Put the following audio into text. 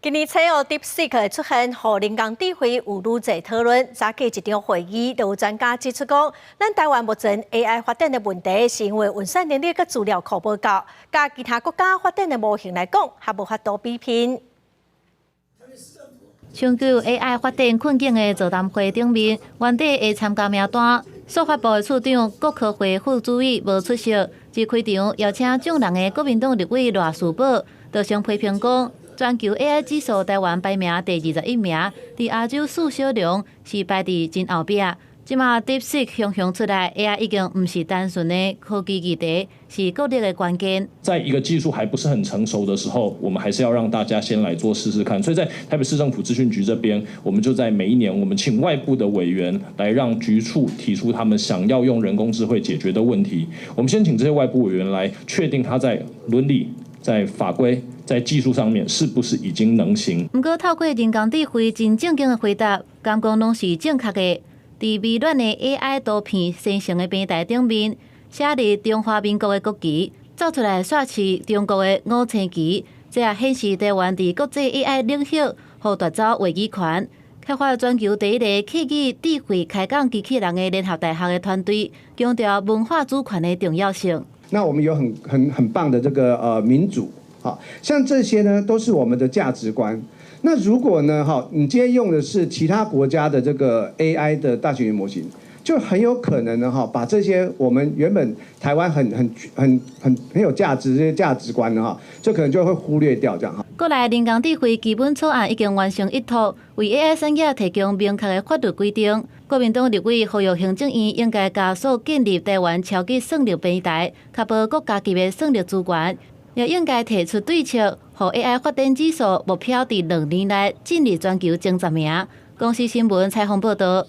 今年初哦，DeepSeek 的出現，予人工智慧有愈濟討論。早起一場會議，就有專家指出講，咱台灣目前 AI 發展的問題，是因為運算能力佮資料庫無夠，佮其他國家發展的模型來講，還無法度比拼。全球 AI 發展困境的座談會頂面，原底的參加名單，數發部的處長郭科輝副主委無出席，只開場邀請眾人的國民黨立委賴士葆，就先批評講，全球 AI 指數台灣排名第21名，佇亞洲四小龍是排佇真後壁。這馬 DeepSeek 雄雄出來，AI 已經毋是單純的科技議題，是國力的關鍵。在一個技術還不是很成熟的時候，我們還是要讓大家先來做試試看。所以在台北市政府資訊局這邊，我們就在每一年，我們請外部的委員來讓局處提出他們想要用人工智慧解決的問題。我們先請這些外部委員來確定他在倫理、在法規、在技術上面是不是已經能行？毋過透過人工智慧真正經的回答，敢講攏是正確的。佇微軟的 AI 圖片生成的平台頂面，寫著中華民國的國旗，走出來煞是中國的五星旗，這也顯示台灣佇國際 AI 領域予奪走話語權。開發全球第一個客語智慧開講機器人的聯合大學的團隊，強調文化主權的重要性。那我們有很棒的這個民主，好像這些呢都是我們的價值觀。那如果呢？哈，你今天用的是其他國家的這個 AI 的大型語言模型，就很有可能呢，哈，把這些我們原本台灣很很很很很有價值這些價值觀呢，哈，就可能就會忽略掉這樣哈。國內人工智慧基本草案已經完成一讀，為 AI 產業提供明確的法律規定。國民黨立委呼籲行政院應該加速建立台灣超級算力平台，確保國家級的算力資源。也應該提出對策，予 AI 發展指數目標佇2年內進入全球前10名。公視新聞採訪報導。